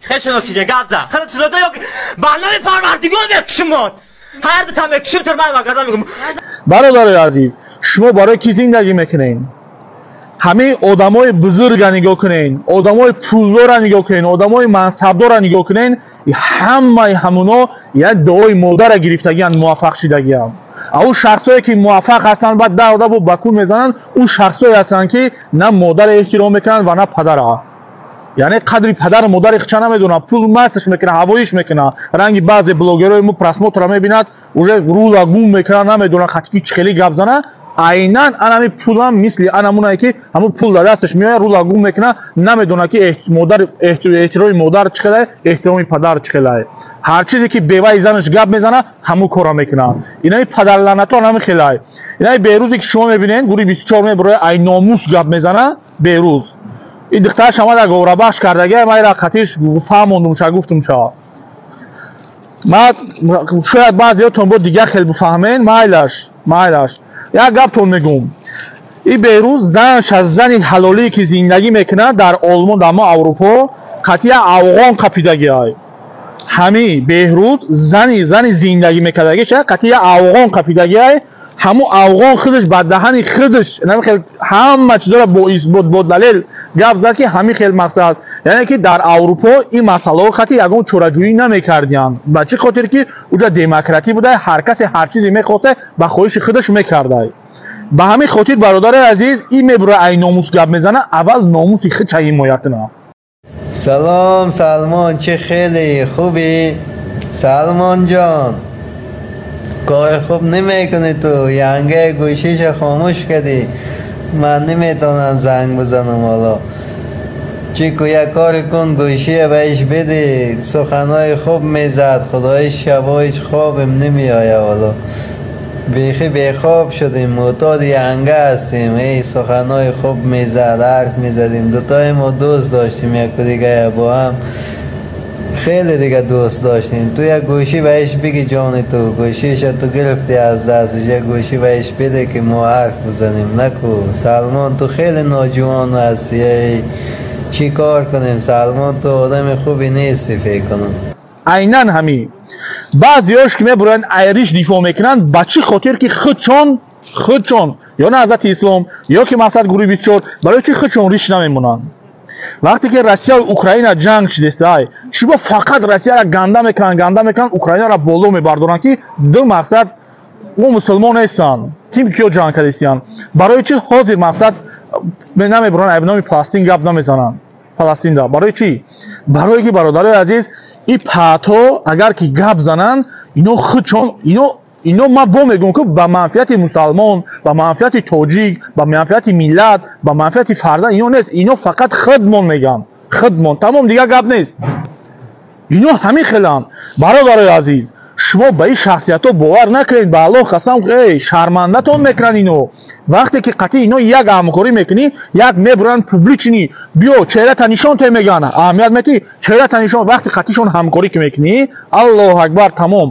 Чӣ шиносиде гап зан. Хеле чизода ё ба номи Парвардигор мекушимод. Ҳар ду та мекушим ту ман вагада мегум. Бародарои азиз, шумо барои кӣ зиндагӣ мекунед? Ҳамаи одамои бузурга нигоҳ кунед, одамои пулдора нигоҳ кунед, одамои мансабдора нигоҳ кунед, ҳамаи ҳамуно як дуои модара гирифтагианд, муваффақ шидагианд. А ӯ шахсое ки муваффақ ҳастанд, баъд давда бо ба кун мезананд, ӯ шахсое ҳастанд ки на модара эҳтиром мекунанд ва на падара. Яъне қадри падару модари хича намедонанд, пул масташ мекунад, ҳавоиш мекунад. Ранги баъзе блогерҳои мо просмотра мебинад, уже рула гум мекунад, намедонад хати чӣ хеле гап зана. Айнан анами пулам мисли анамунае ки ҳамун пул дар дасташ меояд, рула гум мекунад, намедонад ки модар эҳтироми модар чӣ хелае, эҳтироми падар чӣ хелае. Ҳар чизе ки беваи занаш гап мезанад, ҳамун корро мекунад. Инаи падарлаънато ҳами хелае. Инаи Берӯзе ки шумо мебинед, гурӯҳи 24 мебарояд, ай номус гап мезанад Берӯз. Ин духтараш омада говрабахш кардагия, ман ира қатиш фаҳмондум ча, гуфтум ча. Ман шояд баъзеҳотон бо дигар хел бифаҳмен, майлаш, майлаш. Як гаптон мегӯм. Ин Берӯз занаш аз зани ҳалолие ки зиндагӣ мекунад дар Олмон, дар мо Аврупо, қатъия афғон қапидагиай. Ҳами Беҳрӯз зани зиндагӣ мекардагиша қатъия афғон қапидагиай. Ҳамун афғон худаш ба даҳани худаш хел ҳама чизоро бо исбот, бо далел гап зад ки ҳамин хел мақсад, яъне ки дар Аврупо ин масъалаҳо хати ягон чораҷӯӣ намекардиянд. Ба чӣ хотир ки уҷа демократӣ буда, ҳар касе ҳар чизе мехоста ба хоҳиши худаш мекардай. Ба ҳамин хотир бародари азиз, ин мебура ай номус гап мезана, аввал номуси худша ҳимоя кунад. Салом Салмон, чӣ хеле хубӣ? Салмон ҷон, кор хуб намекунӣ ту, янга гӯшиша хомӯш кардӣ. Ман наметавонам занг бизанам ҳоло. Чӣ ку, як кор кун, гӯшия баиш биди, суханҳои хуб мезад. Худои шабо ҳеҷ хобем намеояд ҳоло. Бехи бехоб шудем, мӯътоди янга ҳастем. Эй суханҳои хуб мезад, ҳарф мезадем, дутои мо дӯст доштем яку дига бо ҳам. Хеле дига дӯст доштем. Ту як гӯшӣ баиш биги ҷони ту, гӯшиша ту гирифтӣ аз дасташ, як гӯшӣ баиш биде ки мо ҳарф бизанем. Наку Салмон, ту хеле ноҷувон ҳастӣ. Эй чӣ кор кунем Салмон, ту одами хубе нестӣ фикр кунам. Айнан ҳамин. Баъзеҳош ки мебуранд айриш дифоъ мекунанд, ба чӣ хотир ки худчон ё Наҳзати Ислом ё ки мақсад гурӯҳи 24, барои чӣ худчон риш намемонанд? Вақте ки Россияю Украина ҷанг шидесай, шумо фақат Россияро ганда мекунанд, ганда мекунанд, Украинаро боло мебардоранд ки ду мақсад мо мусулмон нестанд, ким киё ҷанг кардесиянд. Барои чӣ ҳозир мақсад намебуранд, айб номи Паластин гап намезананд? Паластинда барои чӣ? Барое ки бародарои азиз, ин паҳтҳо агар ки гап зананд, ино худчон ино ман бо мегӯям ки ба манфиати мусалмон, ба манфиати тоҷик, ба манфиати миллат, ба манфиати фарзанд ино нест. Ино фақат худмон мегӯянд, худмон, тамом, дигар гап нест. Ино ҳамин хеланд. Бародарои азиз, шумо ба ин шахсиятҳо бовар накунед, ба Аллоҳ қасам, эй шармандатон мекунанд ино. Вақте ки қатъи ино як ҳамкорӣ мекунӣ, як мебуранд публичный, биё чеҳрата нишон те мегӯянд, аҳамият метӣ, чеҳрата нишон. Вақте қатъишон ҳамкорӣ ки мекунӣ, Аллоҳу акбар, тамом.